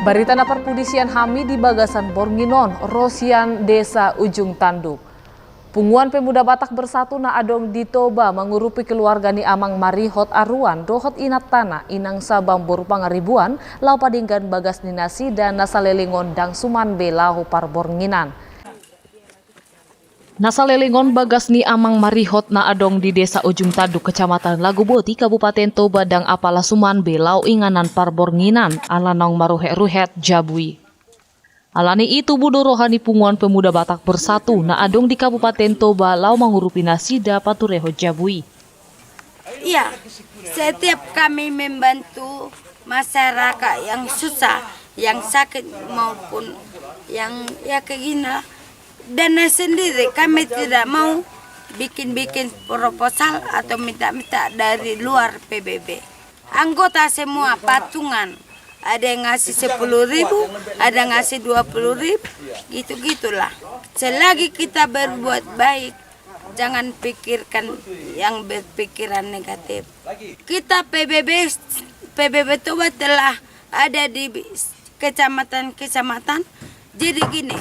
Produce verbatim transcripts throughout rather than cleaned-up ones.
Barita na parpudi sian hami di bagasan borngin on, ro sian Desa Ujung Tanduk. Punguan Pemuda Batak Bersatu na adong di Toba mangurupi keluarga ni Amang Marihot Aruan dohot inantana Inang Sabam boru Pangaribuan laho padenggan bagas ni nasida na saleleng on ndang suman be laho parbornginan. Na saleleng on bagas ni Amang Marihot na adong di Desa Ujung Tanduk, Kecamatan Laguboti, Kabupaten Toba, ndang apala suman be laho inganan parbornginan ala naung maruhetruhet jabu i. Alani i tubu do roha ni Punguan Pemuda Batak Bersatu na adong di Kabupaten Toba laho mangurupi nasida paturehon jabu i. Iya, setiap kami membantu masyarakat yang susah, yang sakit maupun yang ya kayak gini lah, dana sendiri, kami tidak mau bikin-bikin proposal atau minta-minta dari luar P B B. Anggota semua patungan, ada yang ngasih sepuluh ribu, ada yang ngasih dua puluh ribu, gitu-gitulah. Selagi kita berbuat baik, jangan pikirkan yang berpikiran negatif. Kita P B B, P B B Toba telah ada di kecamatan-kecamatan. Jadi gini,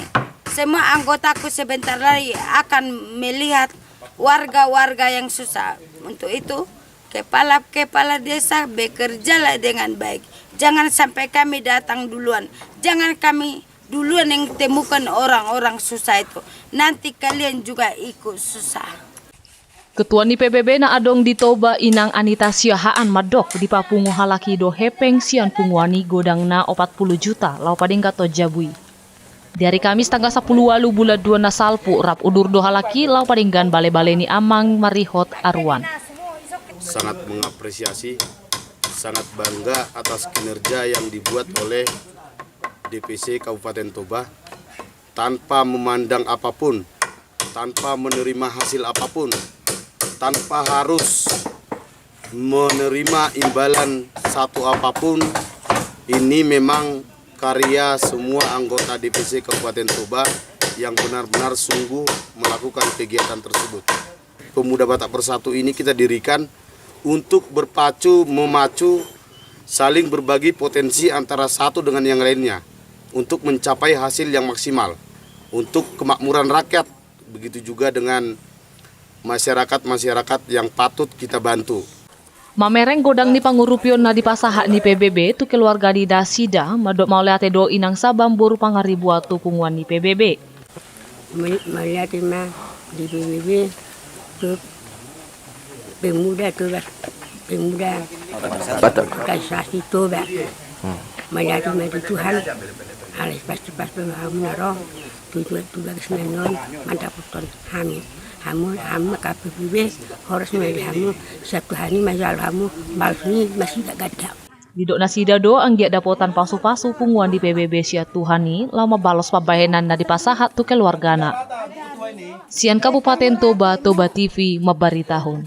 semua anggotaku sebentar lagi akan melihat warga-warga yang susah. Untuk itu, kepala-kepala desa, bekerjalah dengan baik. Jangan sampai kami datang duluan. Jangan kami duluan yang temukan orang-orang susah itu. Nanti kalian juga ikut susah. Ketua ni P B B na adong di Toba, Inang Anita Siahaan, mandok dipapungu halak i do hepeng sian punguan i godangna opat puluh juta laho padenggan jabu i. Di ari Kamis tanggal sampulu ualu bulan dua na salpu, rap udur do halak i laho padenggan bale-bale ni Amang Marihot Aruan. Sangat mengapresiasi, sangat bangga atas kinerja yang dibuat oleh D P C Kabupaten Toba, tanpa memandang apapun, tanpa menerima hasil apapun, tanpa harus menerima imbalan satu apapun. Ini memang karya semua anggota D P C Kabupaten Toba yang benar-benar sungguh melakukan kegiatan tersebut. Pemuda Batak Bersatu ini kita dirikan untuk berpacu, memacu, saling berbagi potensi antara satu dengan yang lainnya untuk mencapai hasil yang maksimal untuk kemakmuran rakyat, begitu juga dengan masyarakat-masyarakat yang patut kita bantu. Mamereng godang ni pangurupion na dipasahat ni P B B tu keluarga ni nasida, mandok mauliate do Inang Sabam boru Pangaribuan tu punguan ni P B B. Mul-, mauliate ma di P B B tu pemuda Toba, pemuda Batak. Organisasi Toba. Hmm. Mauliate ma di Tuhan, alai pasti-pasti hamu na ro tu, tu, tu bagas na nian mandapothon hami. Hamu, hamu angka P B B, horas ma di hamu, sian Tuhan i ma jalo hamu, balos ni nasida ganda. Didok nasida do anggiat dapotan pasu-pasu punguan ni P B B sian Tuhan i laho mambalos pambahenan na dipasahat tu keluargana. Sian Kabupaten Toba, Toba T V mambaritahon.